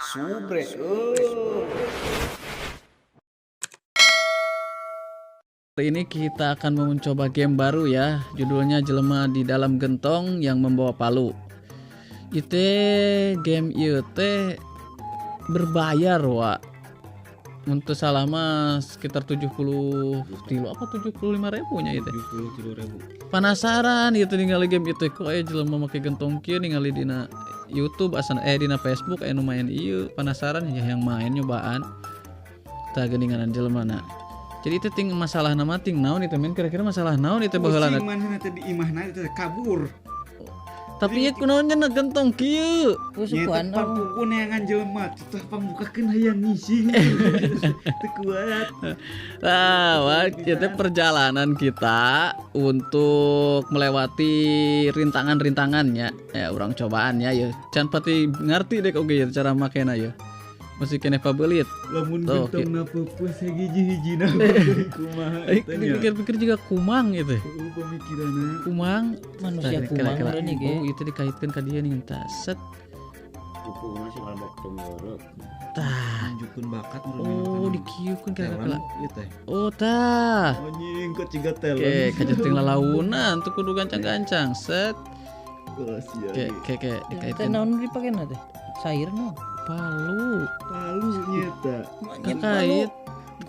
Subre. Hari ini kita akan mencoba game baru ya. Judulnya Jelema di Dalam Gentong yang Membawa Palu. Itu game ieu teh berbayar, wa. Untuk salama sekitar 70 tilu apa 75 ribu nya itu. 73 ribu. Penasaran itu ningali game itu kok aya jelema make gentong kieu, ningali dina YouTube asana, eh, dina Facebook aya nu main ieu, penasaran ya yang main nyobaan. Tah, geuninganan jelema na. Jadi itu ting masalah nama ting naon itu, men, kira-kira masalah naon itu baheulana? Pusing manehna teh di imahna itu kabur. Tapi ieu kunaon nya gentong kieu? Kusukuan. Nya teh pangpuku neangan jelema teh pangbukakeun hayang ngising. Teu kuat. Nah, wah, itu perjalanan kita untuk melewati rintangan-rintangannya. Ya, urang cobaan ya, ya. Can pati ngerti deh oke ya cara makena ya. Masih keneh pabelit. Lamun Tuh, gentongna peupeus hiji-hijina kumaha Eh, eta nya. dipikir-pikir juga kumang gitu. Heueuh, pemikiranna. Kumang. Manusia Tah, kumang kela-kela. meureun ieu ge. Oh, itu dikaitkan ke dia nih, tah. Set. Kupu masih kalau mau ketemu orang. Tah. Nunjukkeun bakat meureun. Oh, dikieukeun kira-kira. Ieu teh. Oh, tah. Anjing kok ciga talent. Oke, kajeting lalaunan tuh kudu gancang-gancang. Set. Oh, sia. Oke, Teh dikaitkan naon dipakena teh? Sair naon? Palu. Palu nyeta. Kakait.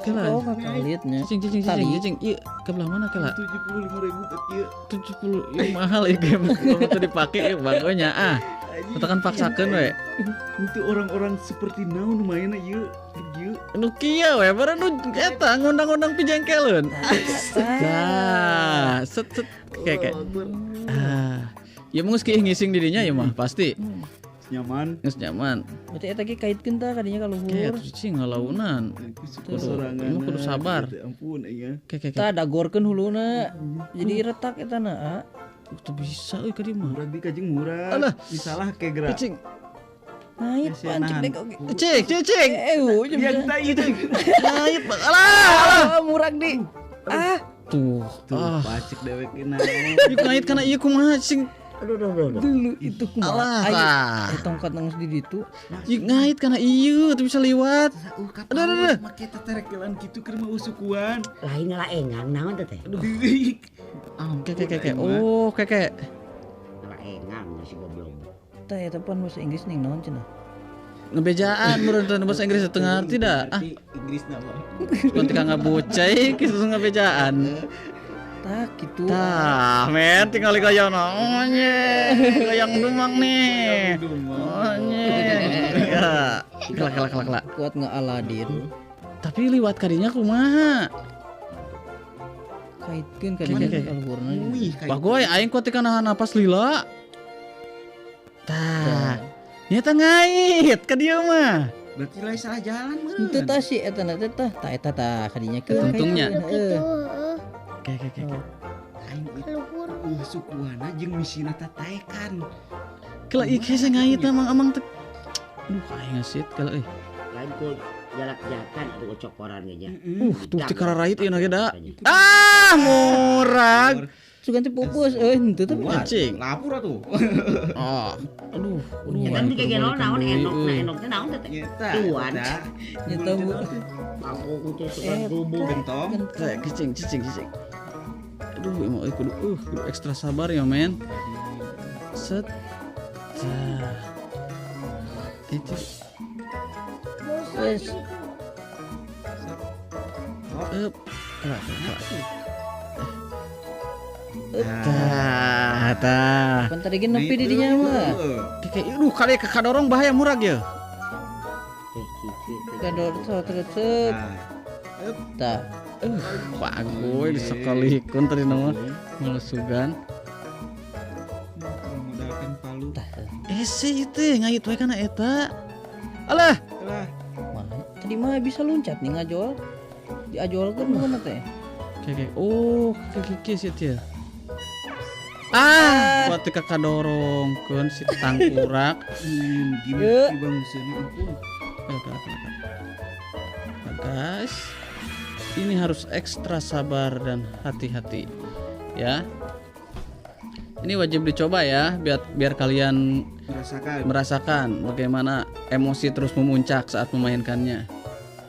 Kela. Oh, kakaitnya. Cicing, cicing, cicing, Tali. cicing. Iya, ke belah mana kela? 75 ribu ke kieu. 70, iya, mahal ya game. Kalau tuh dipakai ya bagonya ah. Anjing. Kita kan paksakeun we. Itu orang-orang seperti naon mainna ieu di kieu. Nu kieu we, baru nu eta ngundang-undang pijengkeleun. Tah, set set kayak kayak. Ah. Ya mun geus kieu ngising di dinya ya mah pasti. Nyaman. Geus nyaman. Berarti eta ge kaitkeun tah kadinya ka luhur. Kayak cicing ngalaunan. Kudu sorangan. Emang kudu sabar. Ampun aing. Kayak kayak. Tah, dagorkeun huluna. Jadi retak eta na. Ah. Tuh bisa euy ka dieu mah. Murah di kajing murah. Alah. Disalah ke gerak. Cicing. Ngait Sia pancing nahan. deh oge. Cik, cicing. Eh, eueuh Yang tai itu. Ngait, alah, alah. Ah, murag di. Ah, Tuh, Tuh, ah. pacik dewek naon. Ieu ngait kana ieu kumaha cing? Aduh, aduh, aduh, aduh. Dulu itu kumaha? Alah, Ayo, tah. eh, tongkat nang di ditu. Ieu ngait kana ieu teu bisa liwat. Aduh, aduh, aduh. Make teterekelan kitu keur mah usukuan. Lain ngalaengang naon teh teh. Oke, oke, oke. Oh, oke, oke. Ngalaengang si goblok. Tah, eta pan bahasa Inggris ning naon cenah? Ngebejaan meureun teh bahasa Inggris teu ngarti dah. Ah, Inggris nama. ketika ngabocai kitu ngebejaan. Tah kitu. Tah, men tinggal gaya naonnya. Gayang dumang nih. Onye. Ya, kela kela kela kela. Kuat nggak Aladin. Tapi liwat kadinya kumaha? Kaitkeun Oke, kadinya oke. ka luhurna. Wih, Bagoy aing kuat nahan napas lila. Tah. Nyata ngait ka dieu mah. Berarti lain salah jalan meureun. Henteu tah si eta na teh tah, tah eta tah kadinya ke. Untungnya. Heeh. Gitu, heeh. Oke, oke, oke. oke. Aing itu Luhur. sukuana jeung misina tataekan. Kela ieu saya ngait emang emang teh. Aduh, aing ngesit kela euy. Lain ku jalak-jalakan atau cokoran ge nya. Tuh tikararait ieu ge da. Ah, murag. Sugan teh pupus euy henteu tapi. Anjing. Lapor atuh. Oh, aduh, aduh. Ya kan aing di kudu naon balikan naon deui, enok na euy. enok teh naon teh teh. Nyeta. Tuan. Nyeta, Bu. Aku teh suka gubuk. Gentong. Teh, cicing, cicing, cicing. Aduh, emang euy kudu ekstra sabar ya, men. Set. Tah. Itu Wes. up. Kela, kela, kela. Tah, tah. Pan tadi ge nepi di dinya mah. Kayak aduh kali ke kadorong bahaya murag ya. Teh cici teh. Kador terus cek. Tah. Bagoy disekolikun tadi nama ngelusugan. Modalkan palu. Tah. Ese itu ngait we kana eta. Alah, Lah, Mah, tadi mah bisa loncat nih ngajol. Diajolkeun bukan teh. Oke, oke. Oh, oke, oke, sih ya. Ah, buat ka kadorongkeun si tangkurak. Gimana bang Hussein ampun. Oke, oke, oke. Nah, guys, ini harus ekstra sabar dan hati-hati, ya. Ini wajib dicoba ya, biar biar kalian Merasakan merasakan bagaimana emosi terus memuncak saat memainkannya.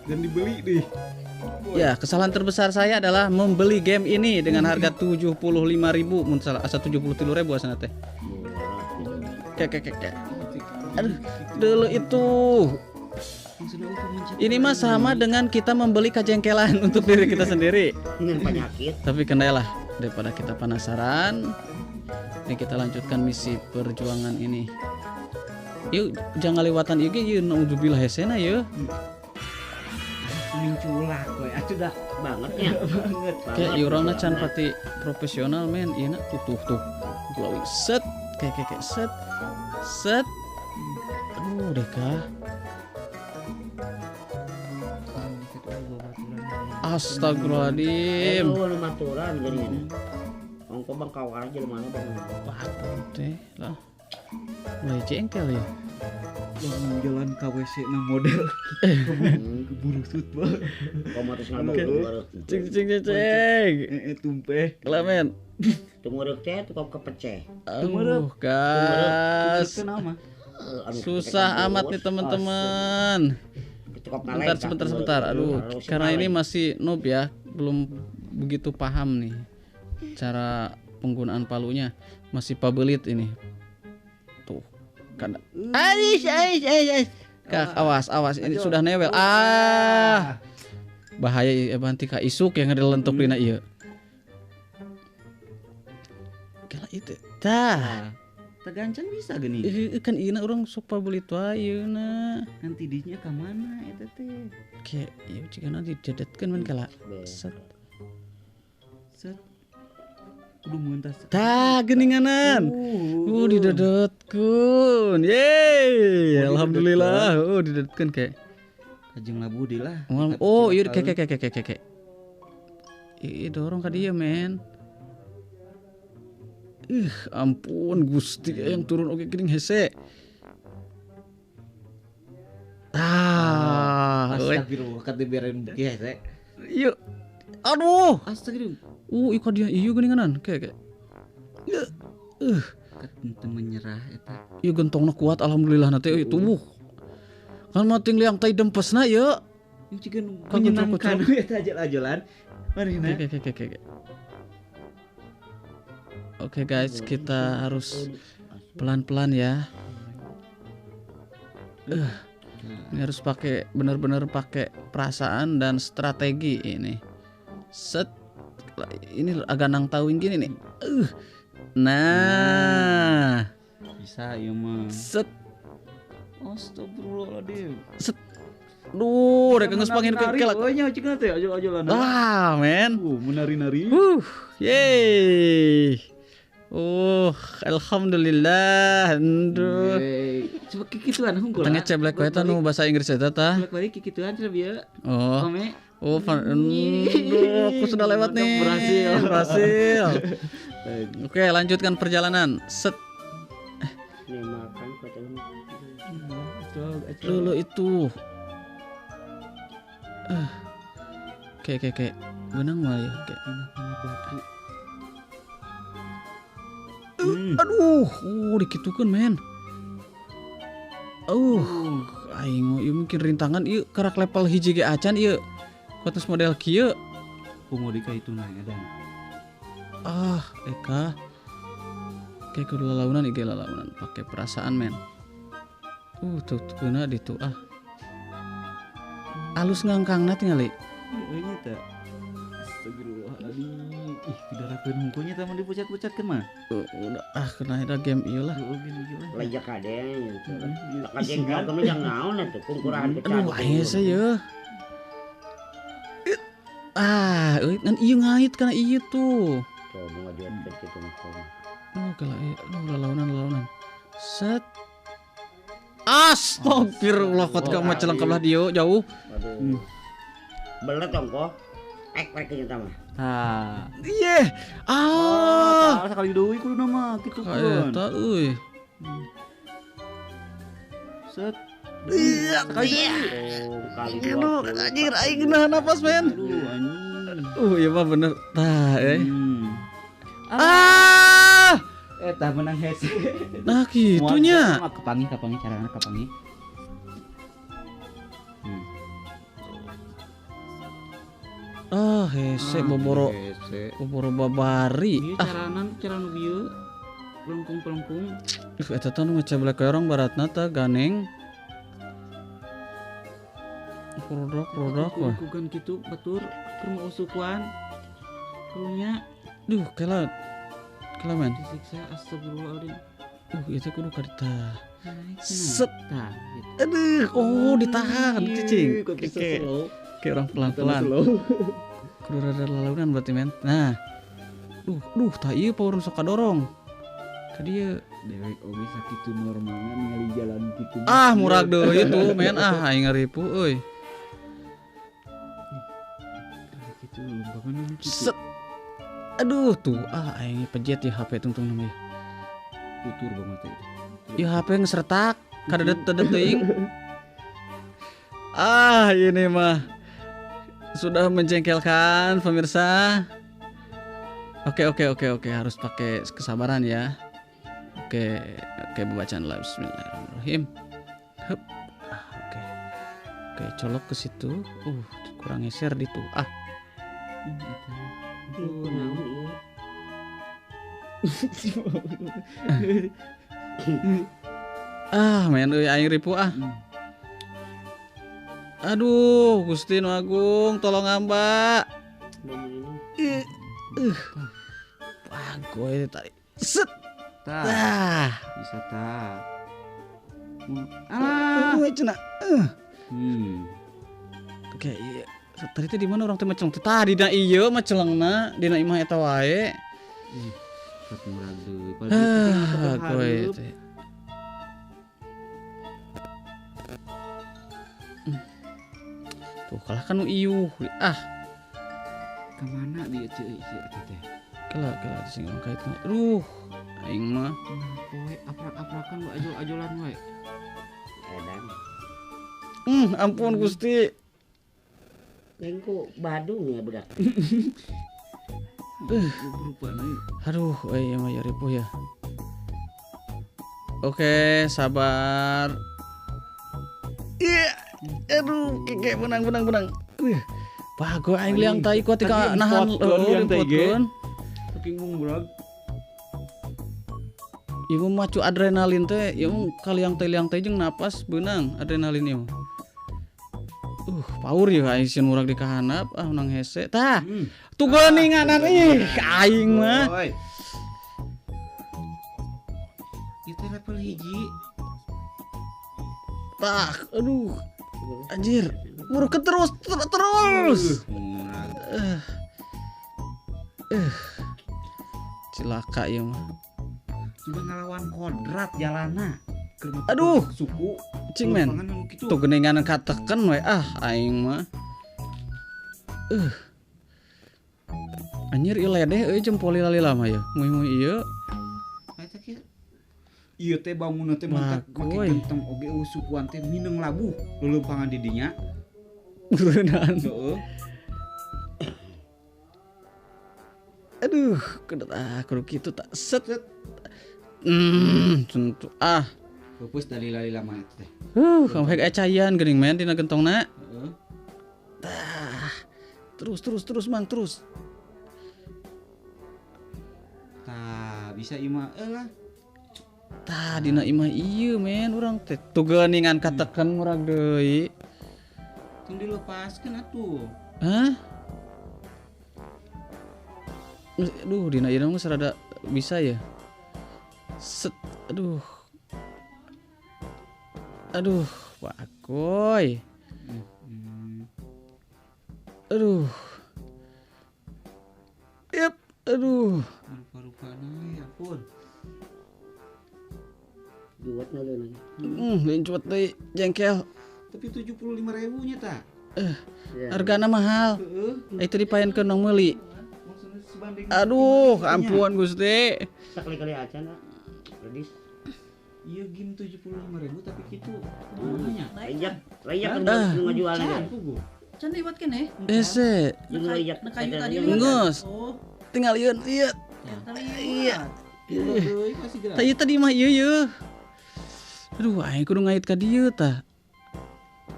Dan dibeli deh. Ya, kesalahan terbesar saya adalah membeli game ini dengan harga 75.000, mun salah asa 73.000 asana teh. Kek kek kek. Kek. Aduh, dulu itu. Ini mah sama dengan kita membeli kajengkelan untuk diri kita sendiri. Dengan penyakit. Tapi kendala daripada kita penasaran, ini kita lanjutkan misi perjuangan ini. Yuk, jangan lewatan ieu ge ieu, naudzubillah hesena yeuh. Minculak we atuh dah Bangetnya. banget. Kayak ieu urangna can pati profesional, men. Ieu na tuh tuh tuh. Glowing set kayak kayak kayak set set. Aduh, deka. Astagfirullahaladzim. Aduh, nu maturan geuning. Ongko bang kawar jelema mana bang. Waduh teh lah. Mulai jengkel ya. Lamun jalan ka WC na model keburu sut banget. Komo terus ngalebok. Cing cing cing cing. Eh tumpeh. Lah, men. Tunggu teh tukang kepeceh. Aduh, gas. Kenapa? Susah amat nih, teman-teman. Bentar, sebentar, sebentar. Aduh, karena ini masih noob ya, belum begitu paham nih cara penggunaan palunya. Masih pabelit ini. Tuh, kan. Ais, ais, ais, ais. Kak, awas, awas. Ini sudah newel. Ah. Bahaya ya, banti ka isuk yang dilentuk dina ieu. Kela itu. Tah. Tegancang bisa gini. Eh, kan ieu urang sok pabelit wae ieu na. Nanti dinya ka mana eta teh? Kayak ieu jigana didedetkeun men kela. Set. Set. Kudu mentas. Tah, geninganan. Didedetkeun. Yeay, alhamdulillah. Didedetkeun kayak. Kajeng labu deui lah. Oh, iya kayak kayak kayak kayak kayak. Ih, dorong ka dieu, men. Ih, ampun Gusti yang turun oke geuning hese. Ah, euy. Astagfirullah kat diberen beuki hese. Yuk. Aduh. Astagfirullah. Ih ka dia ieu geuninganan kayak kayak. Kat teu menyerah eta. Ieu gentongna kuat alhamdulillah nanti euy tubuh. Kan mating liang tai dempesna ieu. Yang ciga nu menyenangkan eta ajal-ajalan. Manehna. Oke oke oke oke. Oke guys, kita harus pelan-pelan ya. Ini harus pakai benar-benar pakai perasaan dan strategi ini. Set, ini agak nang tauin gini nih. Nah, bisa ya mah. Set. Astagfirullahaladzim. Set. Duh, rek geus pangin ke kelak. Oh nya cik teh ajal-ajalan. Ah, men. Menari-nari. Yeay. Alhamdulillah. Aduh. Coba kikituan hungkul. Tengah ceblek wae nu bahasa Inggris eta tah. Balik kikituan cenah bieu. Oh. Oh, aku sudah lewat nih. Berhasil. Berhasil. Oke, lanjutkan perjalanan. Set. Ini makan Dulu itu. Oke, oke, oke. Benang mah ya, oke. Aduh, dikitukeun, men. Aing ieu mungkin rintangan ieu karak level hiji ge acan ieu. Kotes model kieu. Komo di ka itu nah edan. Ah, eka. Kayak kudu lalaunan ieu lalaunan pakai perasaan, men. Tuh keuna ditu ah. Alus ngangkangna tingali. Heeh nya teh. Astagfirullahaladzim. Ih, pidarakeun hungkulnya teh mun dipucat-pucatkeun mah. Udah ah kena eta game ieu lah. Heeh, game ieu lah. Lejak kade gitu. Kajengkel kamu yang naon atuh kungkurahan pecah. Aduh, hese yeuh. Ah, euy ngan ieu ngait kana ieu tuh. Coba ngajuetkeun kitu mah. Oh, kala aduh lalaunan. Set. Astagfirullah, kot ka mah celengkap lah dieu jauh. Aduh. Belet ongko. Ek rek kita mah. Tah. Iye. Ah. Oh, sekali deui kudu mah kitu keun. Eta euy. Set. Iya, sekali deui. Aduh, anjir aing nahan napas, men. Aduh, anjing. Iya mah bener. Tah, euy. Ah! Eta menang hese. Nah, kitunya. Kapangi carana kapangi. Ah, hese boboro. Boboro babari. Ieu carana cara nu bieu. Pelengkung-pelengkung. Eta teh nu ngeceblek orang baratna teh ganeng. Produk-produk wah. Kugan kitu batur keur mau usukuan. Karunya. Duh, kela. Kela men. Disiksa astagfirullahaladzim. Itu kudu kadita. Set. Tah, gitu. Aduh, oh ditahan cicing. Kayak orang pelan-pelan. Kudu rada lalaunan berarti men. Nah. Duh, tah ieu power nu sok kadorong. Ka dieu. Dewek oge sakitu normalna ningali jalan kitu. Ah, murag deui tuh men ah aing ngaripu euy. Kitu lumpangan kitu. Set. Aduh tuh, ah aing pejet ya HP tungtung namanya. Tutur banget teh. Ya HP ngesertak, kadedet-dedet teuing. Ah, ini mah sudah menjengkelkan pemirsa. Oke, harus pakai kesabaran ya. Oke, bacaan lah bismillahirrahmanirrahim. Hup. Ah, oke. Oke, colok ke situ. Kurang geser di tuh. Ah. Ah, men euy aing ripu ah. Aduh, Gusti Nu Agung, tolong hamba. Bagoy tadi. Set. Tah. Bisa tah. Ah, cenah. Oke, iya. Tadi teh di mana orang teh maceleng teh? Tadi dina ieu macelengna, dina imah eta wae. Sok murag deui. Bagoy teh. Tuh kalah kan nu iuh. Ah. Ka mana dia ceu ieu eta teh? Kela sing urang kaitna. Aduh, aing mah poe aprak-aprakan we ajol-ajolan we. Edan. Ampun Gusti. Lengku Badung ya budak. Aduh, euy mah ya ripuh ya. Oke, sabar. Iya, aduh, keke menang. Bago aing liang tai kuat tika nahan liang tai ge. Saking mungbrag. Ieu macu adrenalin teh, ieu mah ka liang tai jeung napas beunang adrenalin ieu. Power ya aing sieun murag di kahanap, ah menang hese. Tah. Tuh geuninganan ih aing mah. Ieu teh level 1. Tah, aduh. Anjir, muruk terus. Cilaka ieu mah. Sudah ngalawan kodrat jalana. Aduh, suku cing men. Tuh geuningan kateken we ah aing mah. Anjir ieu ledeh euy jempol lila-lila mah ya. Muih-muih ieu. Eta kieu. Ieu teh bangunna teh make genteng oge sukuan teh mineng labuh leuleumpangan di dinya. Beunaan. Heeh. Aduh, kudu kitu tak set. Tentu ah. Pupus dari lila mah eta teh. Sampai aya caian geuning men dina gentongna. Heeh. Tah. Terus mang terus. Tah, bisa ieu mah lah. Tah dina imah ieu men urang teh tuh geuningan kateken murag deui. Tong dilepaskeun atuh. Hah? Aduh, dina ieu mah rada bisa ya. Set, aduh. Aduh, bagoy. Aduh. Yep, aduh. Rupa-rupana ya ampun. Duet ngaleunan. Lain cepet deui jengkel. Tapi 75.000 nya tah. Hargana mahal. Itu dipaenkeun nong meuli. Aduh, ampun Gusti. Sakali-kali acan, Redis. Iya game 75.000 tapi kitu. Kumaha nya? Layak kan ngajualna. Can liwat keneh. Ese. Jeung layak kayu tadi liwat. Geus. Tinggal ieu ieu. Iya. Deui masih gerak. Tah ieu tadi mah ieu ye. Aduh, aing kudu ngait ka dieu tah.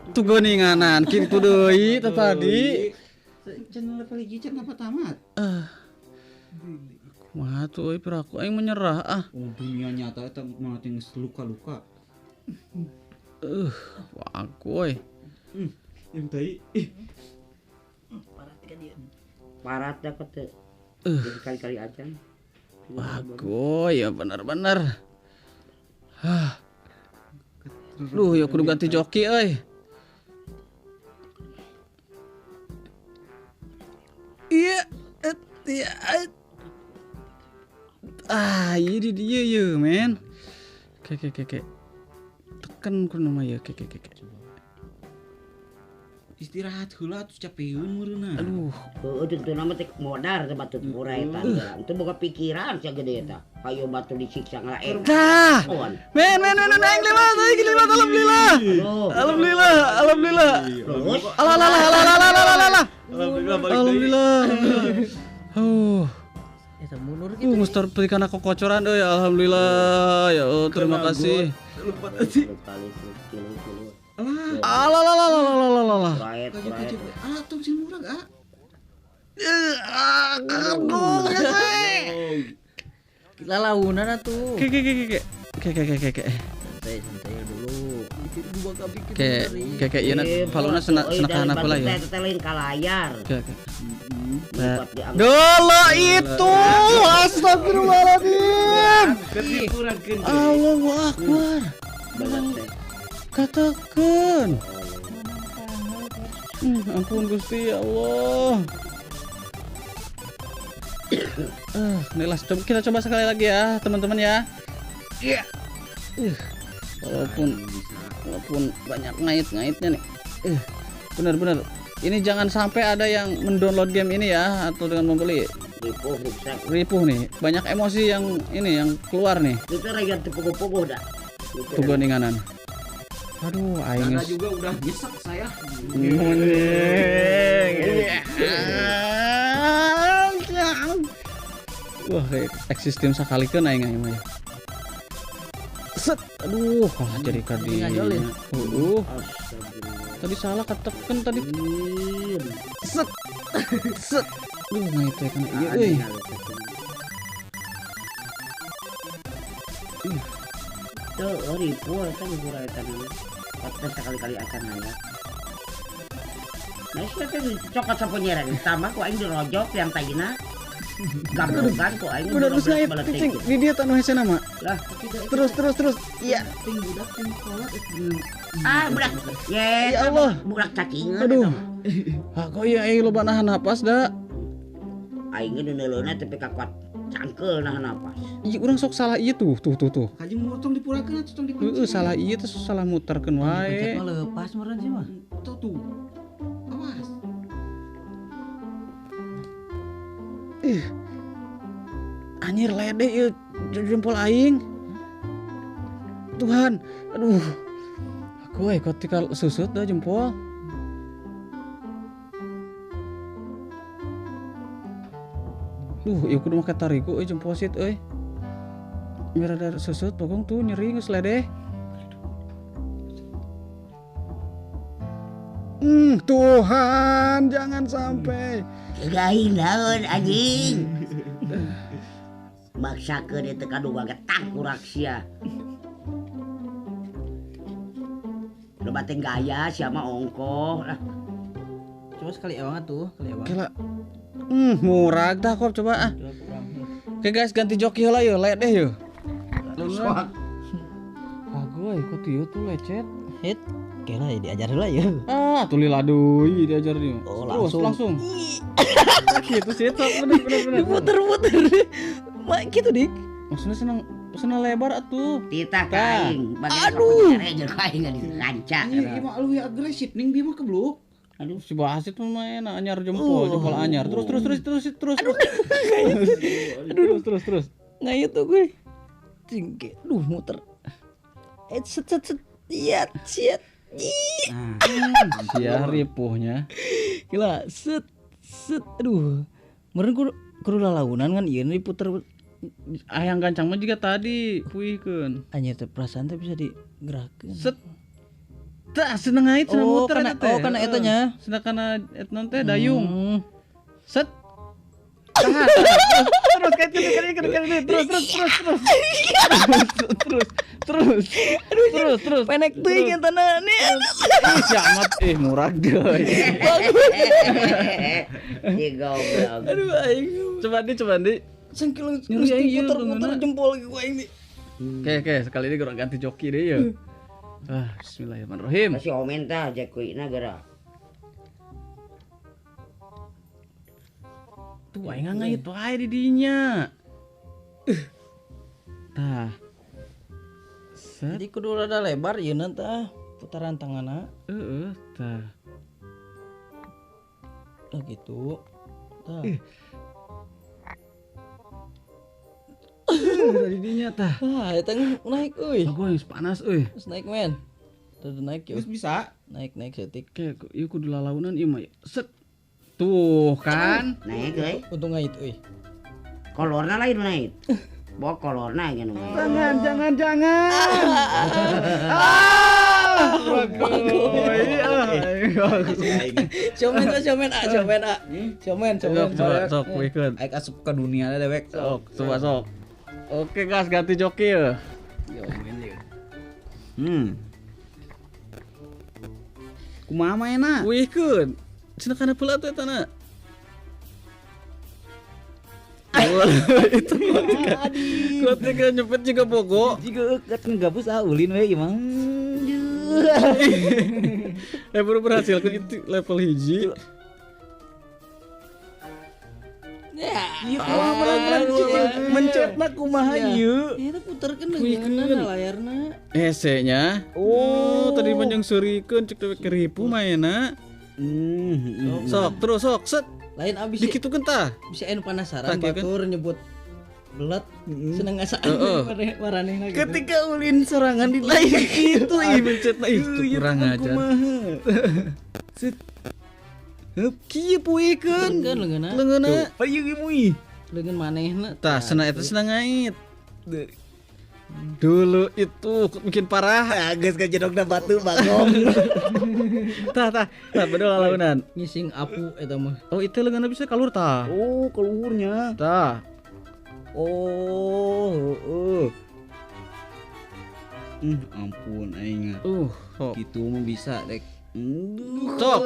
Tuh geuninganan kitu deui tah tadi. Channel level 1 can apa tamat? Kumaha tuh euy piraku aing menyerah ah. Oh, dunia nyata eta mah teh geus luka-luka. Wagoy. Yang tai. Ih, Parat ka dieu. Parat dah kete. Jadi kali-kali aja. Wagoy ya bener-bener. Hah. Duh, ya kudu ganti joki euy. Iya, iya. Ah, ini dia ya, men. Oke. Tekan ku nama ya, oke. Istirahat heula atuh capeun meureunna. Aduh, Heueuh tentuna mah teh modar teh batu pura eta. Teu boga pikiran sia gede eta. Hayo batu disiksa ngalaen. Tah. Men, aing lewat, alhamdulillah. Alhamdulillah. Terus Alah, alah, alah, alah, alah, alah. Alhamdulillah balik deui. Alhamdulillah. Eta mundur gitu. Geus terperi kana kokocoran euy, alhamdulillah. Ya Allah, terima kasih. Lompat euy. kali kilo. Alah, alah, alah, alah, alah, alah. Raet, raet. Ah, tong sing murag ah. Lalaunan atuh. Ke. Ke. Santai dulu. Ke ieu na paluna sena kana pula ya. Teh lain ka layar. Ke. Dolo itu, astagfirullahaladzim. Allahu akbar. Katakan. Ampun Gusti ya Allah. Nih lah, kita coba sekali lagi ya, teman-teman ya. Iya. Walaupun banyak ngait-ngaitnya nih. Benar-benar. Ini jangan sampai ada yang mendownload game ini ya atau dengan membeli. Ripuh nih. Banyak emosi yang ini yang keluar nih. Itu rakyat puguh-puguh dah. Tugoninganan. Aduh, aing juga udah nyesek saya. Wah, eksistim sakalikeun aing aing mah. Set. Aduh, kalah jadi kadi. Tadi salah ketekan tadi. Set. Set. Duh, ngait teh kana ieu euy. Tuh, ripuh eta ngurang eta mah. Kata sekali-kali acan nanya. Nah, sia teh cokot sapunyeran sama ku aing dirojok yang tayina. Gabungan ku aing. Bener geus ngait cicing di dieu teh anu hese nama. Lah, terus. Iya. Ting budak ting kolot. Ah, budak. Ye, ya Allah. Budak cacingan. Aduh. Ah, kok ieu aing loba nahan napas da. Aing ge neuleuna tapi kakuat cangkeul nahan napas. Ieu urang sok salah ieu tuh. Kajeng motong dipurakeun atuh tong dikunci. Heeh, salah ieu teh salah muterkeun wae. Pencet mah leupas meureun sih mah. Tuh. Awas. Ih. Anjir ledeh ieu jempol aing. Tuhan, aduh. Aku euy ketika susut dah jempol. Duh, ieu kudu make tariku euy jempol sit euy. Biar ada susut pokong tuh nyeri geus ledeh. Tuhan, jangan sampai. Gaing naon anjing. Maksakeun eta kadu baget tangkurak sia. Loba teh gaya sia mah ongkoh lah. Coba sekali ewang atuh, kali ewang. Gila. Murah dah kok coba ah. Oke guys, ganti joki heula yeuh, ledeh yeuh. Soak. Agoy, kok ieu tuh lecet. Hit. Kela diajar heula yeuh. Ah, tulil aduh, diajar nih. Oh, terus langsung. Gitu sih, bener. Diputer-puter. Mak gitu, Dik. Maksudnya senang lebar atuh. Titah ka aing. Aduh. Bagian aing diranca. Ieu mah leuwih agresif ning dia mah kebluk. Aduh, si Basit mah enak anyar jempol, jempol anyar. Terus. Aduh. Terus. Nah itu gue. Cingke. Duh, muter. Set. Iya, set. Sia ripuhnya. Gila, set. Aduh. Meureun kudu lalaunan kan ieu diputer. Hayang gancang mah juga tadi puihkeun. Anjir teh perasaan teh bisa digerakkeun. Set. Tah seneng ngait cenah muter eta teh. Oh, kana eta nya. Cenah kana eta non teh dayung. Set. Tahan. Terus kayak terus terus terus terus. Terus terus terus. Pendek teuing eta na nih. Ih, siamat murah deui. Si goblok. Aduh aing. Coba di. Sengkilung muter-muter jempol ku aing nih. Oke, sekali ini gua ganti joki deh ya. Ah, bismillahirrahmanirrahim. Masih omen tah jakuina geura. Tuh aing ngait wae di dinya. Tah. Set. Jadi kudu rada lebar ieu tah putaran tanganna. Heeh, tah. Tah gitu. Tah. Di dinya tah. Wah, eta naik euy. Aku geus panas euy. Terus naik men. Terus naik yuk. Geus bisa. Naik setik. Oke, ieu kudu lalaunan ieu mah. Set. Tuh kan. Naik euy. Untung ngait euy. Kolorna lain naik. Bawa kolorna ge nu. Jangan. Ah! Siomen. Coba sok puihkeun. Aing asup ka dunia dewek. Sok, coba sok. Oke gas ganti joki ya. Kumaha maena? Puihkeun. Cenah kana pula tuh eta na. Itu ketika nyepet juga bogo. Juga eueuh ngegabus ah ulin we ieu mah. Baru berhasil kan itu level hiji. Ieu kumaha mencetna kumaha ieu? Eta puterkeun leungeunna layarna. Hese nya. Oh, tadi mah jeung seurikeun cek teh keripu maena. Sok terus sok set. Lain abis dikitukeun tah. Bisa anu penasaran batur nyebut belet seneng ngasaan maranehna gitu. Ketika ulin serangan di lain itu ih mencetna ih kurang ajar. Set. Heup kieu puikeun leungeunna. Leungeunna. Payu ge mui. Leungeun manehna. Tah cenah eta cenah ngait. Dulu itu bikin parah. Geus kajedogna batu bagong. Tah bedol launan. Ngising apu eta mah. Oh, itu leungeunna bisa kalur tah. Oh, keluhurnya. Tah. Oh, heeh. Ampun aing. Sok. Kitu mah bisa rek. Sok.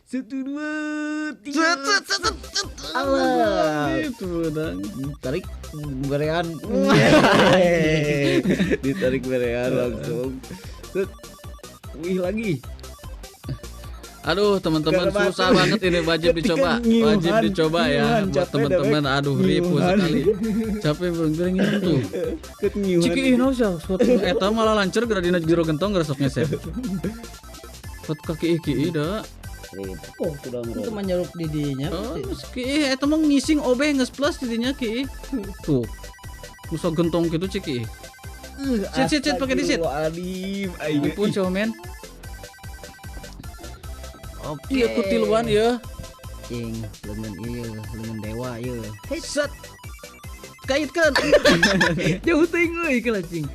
1 2 3. Allah. Itu bedang. Tarik berean. Ditarik berean langsung. Wih lagi. Aduh teman-teman susah banget ini, wajib dicoba. Wajib dicoba ya buat teman-teman. Aduh ribu sekali. Capek beureung itu tuh. Ciki ih naon sia eta malah lancer geura dina jero gentong geura sok ngesep. Pot kaki ih da. Oh, sudah itu mah nyeruk di dinya. Oh, ki eta mah ngising obeh geus plus di dinya ki. Tuh. Musa gentong kitu cik ki. Sit pakai disit. Ampun comen. Oke. Iya kutiluan ya. Cing, leungeun ieu, leungeun dewa ieu. Set. Kaitkeun. Jauh teuing euy kela cing.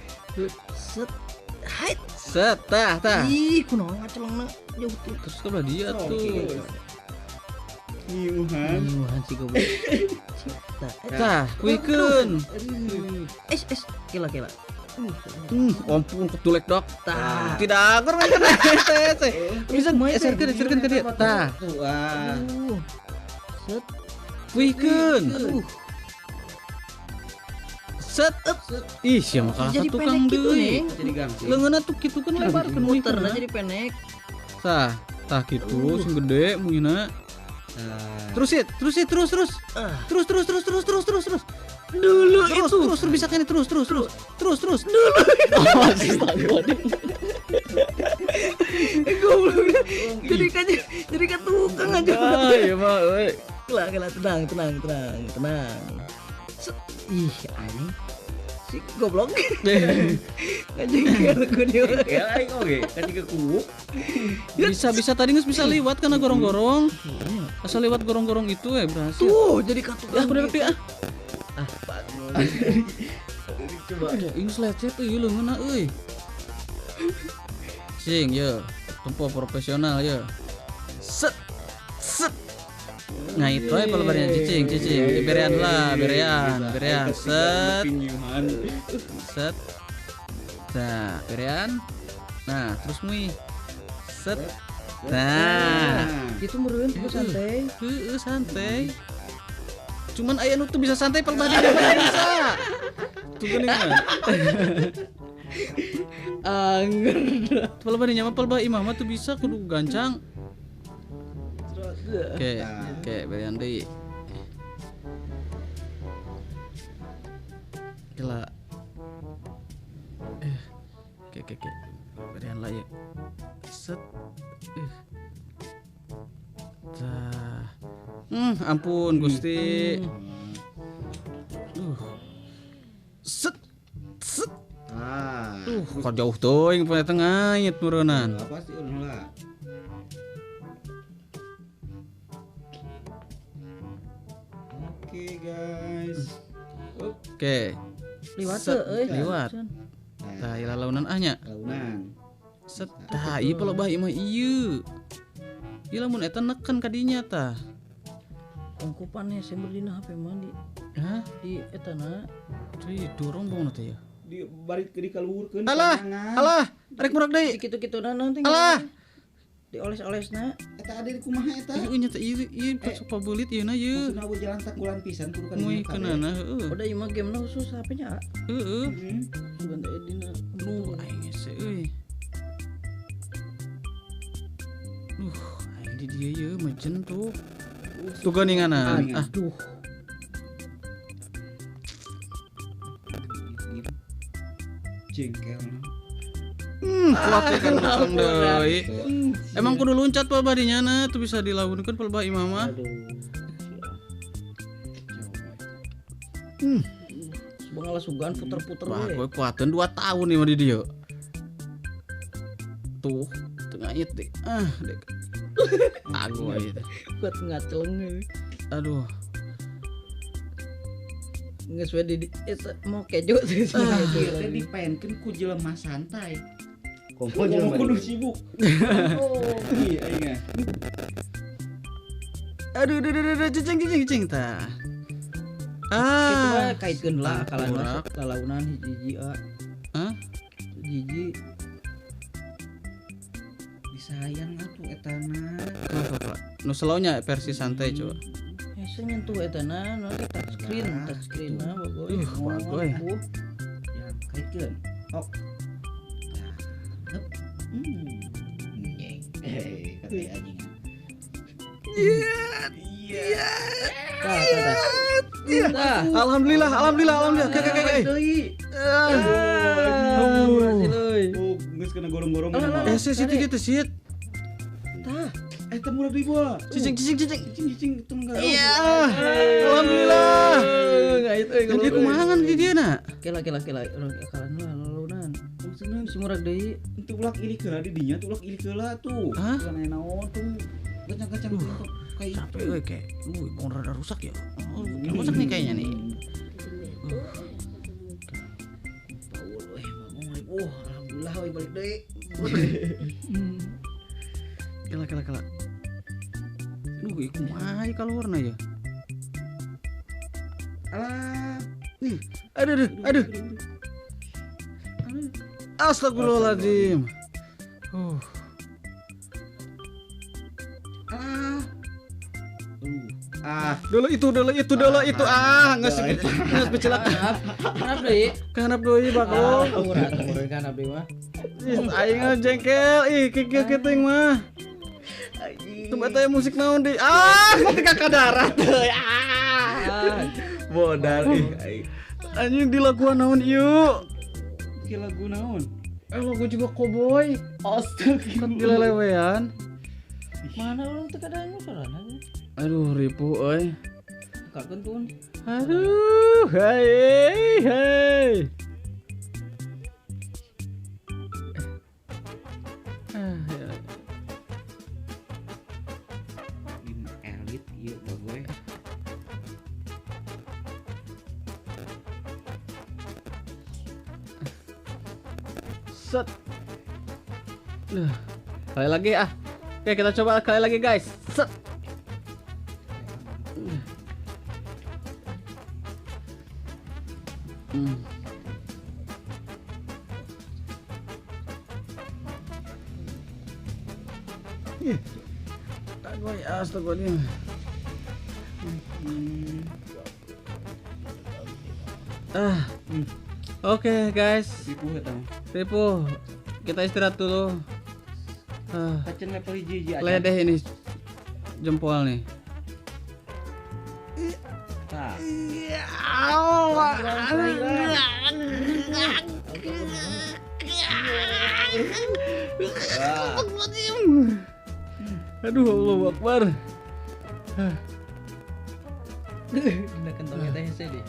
Set. Hait. Set tah tah. Ih, kunaon ngacelengna jauh teuing. Terus ke belah dia tuh. Ngiuhan. Ngiuhan si goblok. Tah, tah, kuikeun. Es kela. Ampun ketulek dok. Tah. Tidak akur bisa eserkeun ke dia. Tah. Set. Kuikeun. Set. Ih, sia mah kalah tukang deui. Jadi gampang. Leungeunna tuh kitu kan lebar kan muterna jadi pendek. Tah, tah kitu sing gede mungina. Terus sit, terus terus. Terus terus. Dulu terus, itu terus bisa kan terus dulu. Goblok. Jadi kan tukang aja. Ah, iya mah euy. Kela tenang. Ih, anjing. Si goblok. Ngajengkel ku dia. Ya aing oge, ketika ku. Bisa tadi geus bisa liwat karena gorong-gorong. Asal lewat gorong-gorong itu ya berhasil. Tuh, jadi katukang. Ya, udah ah. Ah, Coba. Ini lecet euy leungeunna euy. Cing ye, tempo profesional ye. Set. Set. Nah itu aja kalau barian cicing, cicing. Berean lah, berean, berean. Set. Set. Nah, berean. Nah, terus mui. Set. Nah, itu meureun tuh santai. Heeh, santai. Cuman aya nu teu bisa santai perbandingan bisa. Tuh geuning mah. Angger. Palebah mah palebah imah mah teu bisa kudu gancang. Oke, oke, berean deui. Gila. Oke, oke, oke. Berean lah ya. Set. Tah. Ampun Gusti. Set. Set. Ah. Kok jauh teuing poe tengah ngait meureunnan. Apa sih urang lah. Oke, guys. Oke. Liwat teu euy. Liwat. Tah ieu lalaunan ah nya. Launan. Set. Tah ieu palebah ieu mah ieu. Ieu lamun eta neken ka dinya tah. Ongkopan ya sembur dina HP mah di. Hah? Di eta na. Cuy, dorong bong teh ya. Di bari ke dikaluhurkeun. Alah, alah, rek murag deui. Kitu-kitu na naon teh. Alah. Dioles-olesna. Eta ade kumaha eta? Ieu nya teh ieu ieu pabeulit ieu na ieu. Maksudna eueuh jalan takulan pisan kudu ka Muy keunana heueuh. Udah ieu mah gamena khusus HP-nya. Heeh. Sugan teh dina. Duh, aing hese euy. Duh, aing di dieu ieu mejen tuh. Tuh geuninganan. Aduh. Jengkel. Kuat kan langsung deui. Emang kudu loncat palebah di nyana tuh bisa dilawankeun palebah imah mah. Aduh. Subang sugan puter-puter we. Wah, kuateun 2 tahun nih mah di dieu. Tuh, teu ngait deh. Ah, dek. Aku aja. Kuat ngaceleng. Aduh. Geus we di mau kejo sih. Ieu teh dipaenkeun ku jelema santai. Komo jelema kudu sibuk. Oh, iya aing. Aduh, aduh, aduh, aduh, cicing, cicing, cicing tah. Ah, kitu mah kaitkeun lah akalan masuk lalaunan hiji-hiji a. Hah? Hiji. Disayang atuh eta na. Nu slow-nya versi santai coba. Hese nyentuh eta na, nu touch screen na bagoy. Bagoy. Ya, kaitkeun. Ok. Nyeng. Kata anjing. Iya. Iya. Tah, tah, tah. Alhamdulillah, alhamdulillah, alhamdulillah. Oke, oke, oke. Berhasil euy. Oh, geus kena gorong-gorong. Eh, situ gitu sit. Tah. Eta murah deui bola. Cicing, cicing, cicing. Cicing, cicing tunggal. Iya. Alhamdulillah. Ngait euy. Jadi kumaha ngan di dieu na? Kela kela kela akalan lah lalaunan. Maksudna Si murag deui. Itu ulak ilik heula di dinya, tuh ulak ilik heula tuh. Hah? Bukan aya naon tuh. Gacang-gacang tuh kayak Capek euy kayak. Bong rada rusak ya. Oh, rusak nih kayaknya nih. Paul euy, mah oh, alhamdulillah euy balik deui. Kela kela kela. Duh, ieu kumaha ieu kaluarna ya? Alah. Nih, aduh aduh aduh. Astagfirullahaladzim. Ah. Ah. Dulu itu ah, geus geus becelak. Kanap deui. Kanap deui bagong. Murah kanap deui mah. Ih, aing jengkel, ih kieu kieu mah. Tuh eta musik naon deui? Ah, ketika ka darat euy. Ah. Modal ih aing. Anjing dilakuan naon ieu? Ki lagu naon? Lagu juga koboi. Astagfirullah. Kan dilelewean. Mana urang teu kadang sorana. Aduh, ripuh euy. Bukakeun tuh. Aduh, hei hei. Ah, ya. Elit ieu bagoy. Set. Kali lagi ah. Oke, kita coba kali lagi guys. Set. Tagoy, astagfirullahaladzim. Oke guys. Ripuh. Kita istirahat dulu. Ledeh ini jempol nih. Aduh, Allahu Akbar. Dina kentongnya teh hese deh.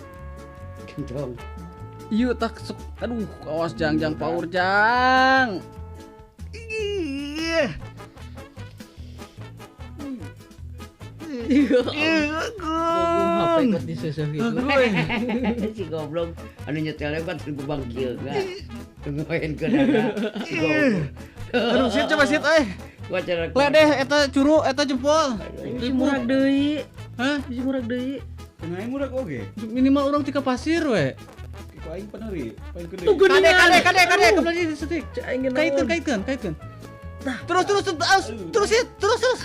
Kentong. Iya tak sok. Aduh, awas jang-jang power jang. Iya. HP kot disesuh gitu. Si goblok anu nyetelnya kan bang kieu ga. Tungguin ke dada. Si goblok. Aduh, sit coba sit euy. Ledeh eta curu eta jempol. Bisi murag deui. Hah? Bisi murag deui. Cenah murag oge. Minimal urang tika pasir we. Ku aing paneri, paling gede. Kade kade kade kembali setik. Kaitkeun kaitkeun. Terus terus terus terus terus terus.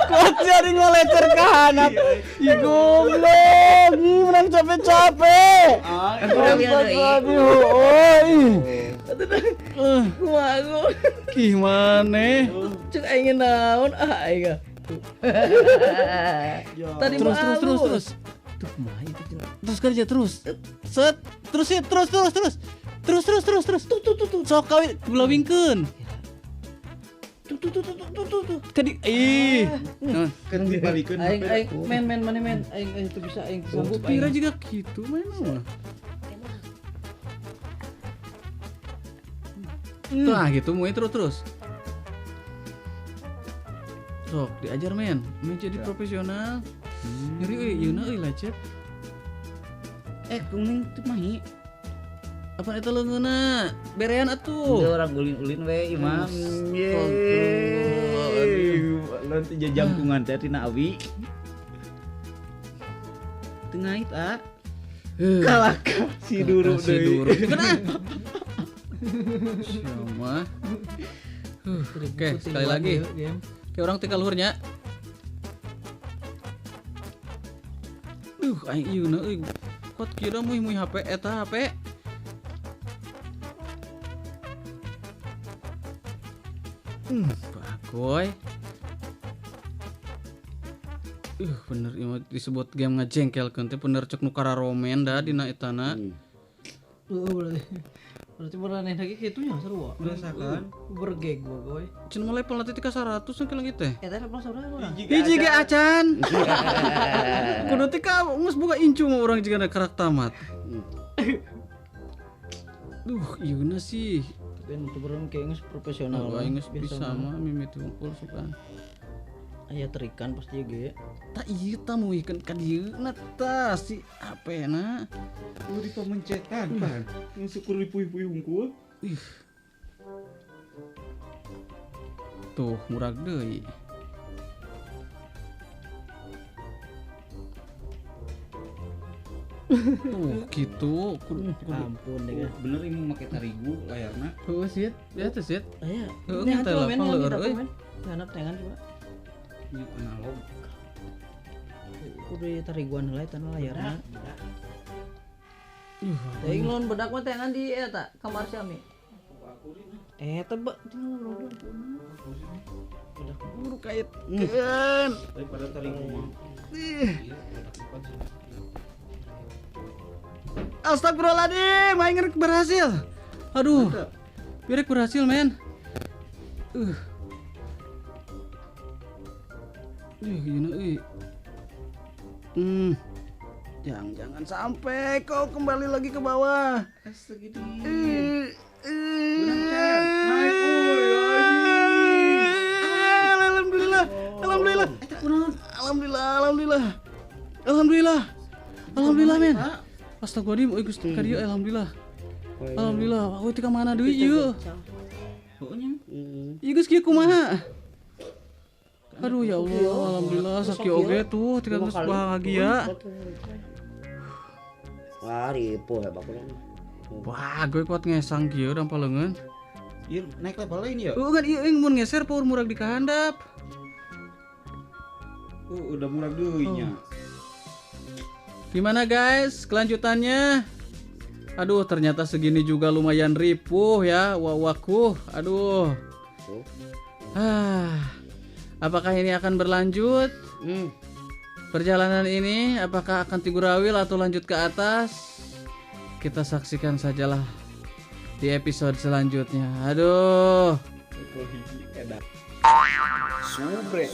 Kok jadi ngelecer ke hanap. Ih goblok, ih menang capek-capek. Kumaha gimana? Cek aing naon ah aing. Tadi terus terus terus terus. Tuh kumaha itu terus kerja terus. Set terus terus terus terus. Terus terus terus terus. Tuh tuh tuh tuh. Sok kawin glowingkeun. Tuh tuh tuh tuh tuh tuh tuh. Kadi ih. Kan dibalikeun. Aing aing men men mana men aing aing teu bisa aing sanggup aing. Pira juga gitu main mah. Nah gitu mau terus terus. Sok diajar men, men jadi profesional. Nyeri euy yeuna euy lecet. Kuning teu mahi. Apa eta leungeunna? Berean atuh. Teu orang ulin-ulin we imam. Ye. Lamun teu jajangkungan teh tina awi. Teu ngait ah. Kalaka si duru deui. Kena. Siapa? Oke, sekali lagi. Oke, orang tinggal luhurnya. Aing ieu na euy. Kot kira muih-muih HP eta HP. Bagoy. Bener ieu disebut game ngajengkelkeun teh bener cek nu kararomen da dina etana. Berarti beraneh lagi kitu nya seru. Merasakan bergeg bagoy. Cen mah level nanti tika 100 engke lagi teh. Eta level sabaraha urang? Hiji ge acan. Kudu teh ka geus boga incu mah urang jigana karak tamat. Duh, ieuna sih. Ben turun kayak geus profesional. Oh, aing geus bisa mah mimiti unggul sukan. Aya terikan pasti ge. Tah ieu tah muihkeun ka dieu na tah si HP-na. Di pemencetan pan. Yang syukur dipuih-puih hungkul. Ih. Tuh murag deui. Tuh gitu. Ampun deh. Bener ini make tarigu layarna. Heueuh sit. Ya teh sit. Aya. Heueuh teh telepon leur euy. Hanap tangan coba. Ini analog. Kudu tariguan heula eta layarna. Teuing lamun bedak mah tangan di eta kamar si Ami. Eta ba tinggal bedak buru kaitkeun. Daripada tarigu mah. Astagfirullahaladzim, aing rek berhasil. Aduh. Birek berhasil, men. Gini euy. Jangan sampai kau kembali lagi ke bawah. Astagfirullah. Naik euy. Alhamdulillah. Alhamdulillah. Alhamdulillah, alhamdulillah. Alhamdulillah. Alhamdulillah, men. Astagfirullahaladzim, euy geus ka dieu alhamdulillah. Alhamdulillah, wah teh ka mana deui ieu? Pokoknya. Heeh. Ieu geus kieu kumaha? Aduh ya Allah, alhamdulillah sakieu oge tuh tinggal geus bahagia. Wah, ripuh hebat kurang. Wah, gue kuat ngesang kieu dampal leungeun. Ieu naik level lain ya? Kan ieu euy mun ngeser power murag di kahandap. Oh, udah murah deui nya. Gimana guys kelanjutannya? Aduh, ternyata segini juga lumayan ripuh ya, wawaku. Aduh. Tuh. Ah. Apakah ini akan berlanjut? Hmm. Perjalanan ini apakah akan Tigurawil atau lanjut ke atas? Kita saksikan sajalah di episode selanjutnya. Aduh. Subre.